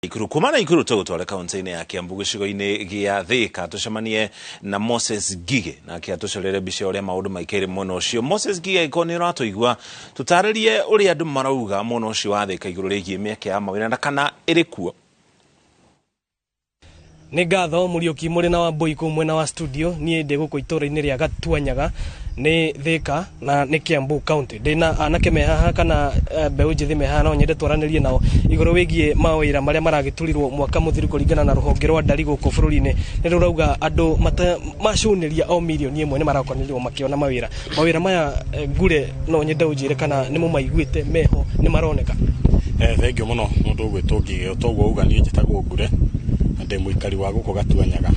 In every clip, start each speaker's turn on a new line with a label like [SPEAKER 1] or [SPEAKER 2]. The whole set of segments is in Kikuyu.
[SPEAKER 1] Naikuru kuma Naikuru tũgũtware kaunti-inĩ ya Kiambu gĩcigo-inĩ gĩa Thika tũcemanie na Moses Ngigĩ nake atũcorere mbica ũrĩa maũndũ maikaire mwena ũcio. Moses Ngigĩ, angĩkorwo nĩ ũratũigua, tũtarĩrie ũrĩa andũ marauga mwena ũcio wa Thika igũrũ rĩgiĩ mĩeke ya mawĩra na kana ĩrĩ kuo.
[SPEAKER 2] Nĩ ngatho Mũriũki mũrĩ na Wambũi kũu mwena wa studio. Niĩ ndĩ gũkũ itũũra-inĩ rĩa Gatuanyaga nĩ Thika na nĩ Kiambu County. Ndĩna anake me haha kana mbeũ njĩthĩ me haha, no nyende twaranĩrie nao igũrũ wĩgiĩ mawĩra marĩa maragĩturirwo mwaka mũthiru kũringana na rũhonge rwa ndari gũkũ bũrũri-inĩ. Nĩ rũrauga andũ macũnĩria o 1 million nĩ marakorirwo makĩona mawĩra. Mawĩra maya, Ngure, no nyende ũnjĩre kana nĩ mũmaiguĩte meho, nĩ maroneka?
[SPEAKER 3] Thengiũ mũno mũndũ ũgwĩtwo Ngigĩ. Toguo uga, niĩ njĩtagwo Ngure na ndĩ mũikari wa gũkũ Gatuanyaga.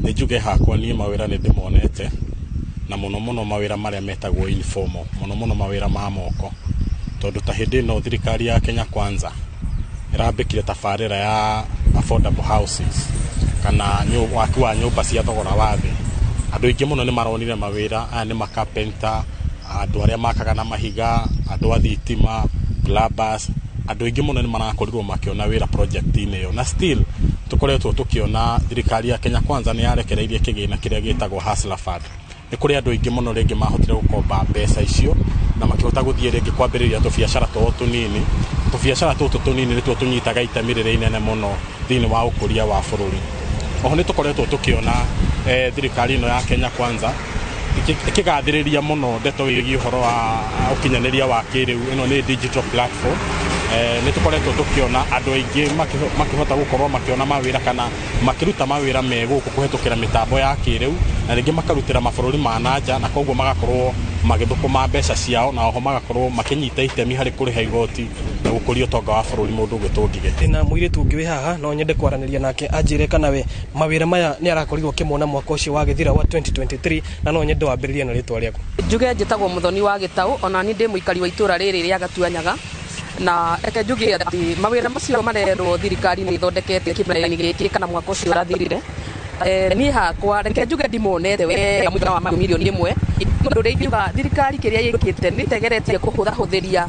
[SPEAKER 3] Nĩ njuge hakwa niĩ mawĩra nĩ ndĩmonete, na mũno mũno mawĩra marĩa metagwo informal, mũno mũno mawĩra ma moko, tondũ ta hĩndĩ ĩno thirikari ya Kenya Kwanza ĩrambĩkire tabarĩra ya affordable houses kana waki wa nyũmba cia thogora wa thĩ, andũ aingĩ mũno nĩ maronire mawĩra. Aya nĩ makapenta, andũ arĩa makaga na mahiga, andũ a thitima, plumbers. Andũ aingĩ mũno nĩ marakorirwo makĩona wĩra project-inĩ ĩyo. Na still tũkoretwo tũkĩona thirikari ya Kenya Kwanza nĩ yarekereirie kĩgĩna kĩrĩa gĩtagwo Hustler Fund. Nĩ kũrĩ andũ aingĩ mũno rĩngĩ mahotire gũkomba mbeca icio na makĩhota gũthiĩ rĩngĩ kwambĩrĩria tũbiacara twao tũnini. Tũbiacara tũtũ tũnini nĩtuo tũnyitaga itemi rĩrĩa inene mũno thĩinĩ wa ũkũria wa bũrũri. Oho nĩ tũkoretwo tũkĩona thirikari ĩno ya Kenya Kwanza ĩkĩgathĩrĩria mũno ndeto ĩgiĩ ũhoro wa ũkinyanĩria wa kĩrĩu, ĩno nĩ digital platform. Nĩ tũkoretwo tũkĩona andũ aingĩ makĩhota gũkorwo makĩona mawĩra kana makĩruta mawĩra me gũkũ kũhetũkĩra mĩtambo ya kĩrĩu, na rĩngĩ makarutĩra mabũrũri ma nanja, na koguo magakorwo magĩthũkũma mbeca ciao na oho magakorwo makĩnyita itemi harĩ kũrĩha igoti na gũkũria ũtonga wa bũrũri. Mũndũ ũgwĩtwo Ngigĩ.
[SPEAKER 2] Ndĩna mũirĩtu ũngĩ wĩ haha, no nyende kwaranĩria nake anjĩre kana we mawĩra maya nĩ arakorirwo akĩmona mwaka ũcio wagĩthira wa 2023, na no nyende wambĩrĩrie na rĩtwa rĩaku.
[SPEAKER 4] Njuge njĩtagwo Mũthoni wa Gĩtaũ, ona niĩ ndĩ mũikari wa itũra rĩrĩ rĩa Gatuanyaga, na reke njuge atĩ mawĩra macio marerwo thirikari nĩ ĩthondekete kĩmera-inĩ gĩkĩ kana mwaka ũcio ũrathirire, niĩ hakwa reke njuge ndimonete wega mũigana wa 1 million. Ũndũ ũrĩa ingiuga, thirikari kĩrĩa ĩkĩte nĩ ĩtegeretie kũhũthahũthĩria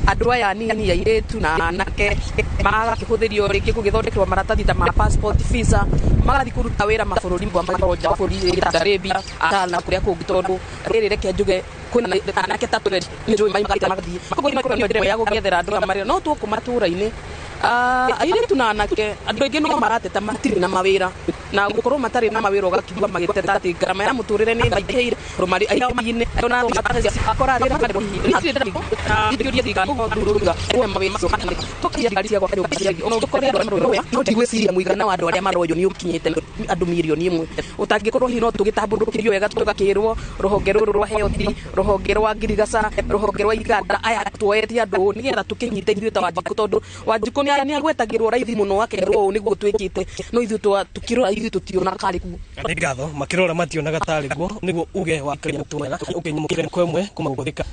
[SPEAKER 4] andũ aya anini, airĩtu na anake, magakĩhũthĩrio rĩngĩ gũgĩthondekerwo maratathi ta ma passport, visa, magathiĩ kũruta wĩra mabũrũri ma nja wa bũrũri ta Arabia na kũrĩa kũngĩ, tondũ rĩrĩ reke njuge kwĩna anake ta tũreri nĩ njũĩ maimaga magathiĩ, koguo nĩ njĩra ĩmwe ya gũgĩethera andũ aya marĩa no tũkũ matũra-inĩ. Airĩtu na anake, andũ aingĩ no marateta matirĩ na mawĩra, na gũkorwo matarĩ na mawĩra ũgakigua magĩteta atĩ ngarama ya mũtũrĩre nĩ ĩmaingĩhĩire tondũ marĩ aingĩ ndigwĩciria mũigana wa andũ arĩa maroywo nĩ ũkinyĩte andũ 1 million. Ũtangĩkorwo hihi no tũgĩtambũrũkĩrio wega, tũgakĩrwo rũhonge rũrũ rwa health, rũhonge rwa ngirigaca, rũhonge rwa iganda, aya tuoete andũ ũũ nĩgetha tũkĩnyite ithuĩ ta Wanjikũ, tondũ Wanjikũ nĩ agwetagĩrwo raithi mũno akerwo ũũ nĩguo twĩkĩte, no ithuĩ tũkĩrora ithuĩ tũtionaga karĩ kuo.
[SPEAKER 2] Nĩ ngatho. Makĩrora mationaga tarĩ guo, nĩguo uge wa ũkĩnyamũkĩre kwa ĩmwe kuma gũkũ Thika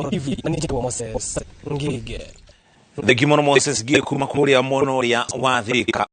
[SPEAKER 2] TV, na niĩ njĩtagwo Moses Ngige.
[SPEAKER 1] Thengiũ mũno Moses Ngigĩ kuma kũrĩa mwena ũrĩa wa Thika.